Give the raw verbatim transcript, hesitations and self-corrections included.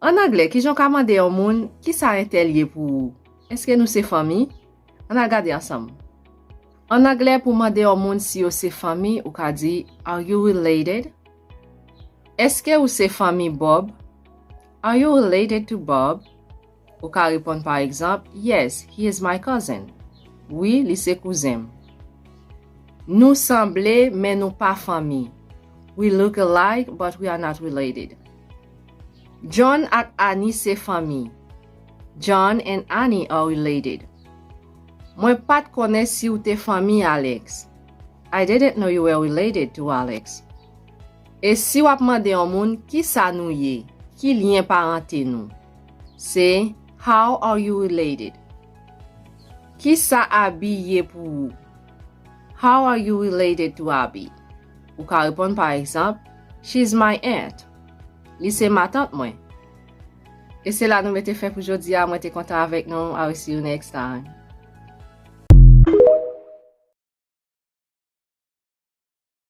An anglè, kijan w ka mande yon moun, "Kisa entèl ye pou ou? Èske nou se fanmi?" Ann al gade ansanm. An anglè, pou mande yon moun si yo se fanmi, ou ka di, "Are you related?" Èske ou se fanmi Bob? "Are you related to Bob?" Ou ka reponn, pa egzanp, "Yes, he is my cousin." Wi, li se kouzen m. Nou sanble, men nou pa fanmi. "We look alike, but we are not related." John ak Annie se fanmi. John and Annie are related. Mwen pa t konnen si w te fanmi Alex. I didn't know you were related to Alex. E si w ap mande yon moun, "Kisa nou ye? Ki lyen parante nou?" Se, "How are you related?" Kisa Abby ye pou ou? "How are you related to Abby?" Ou ka reponn, pa egzanp, "She's my aunt." Li se matant mwen. E se la nou mete fen pou jodi a. Mwen te kontan avèk nou. I will see you next time.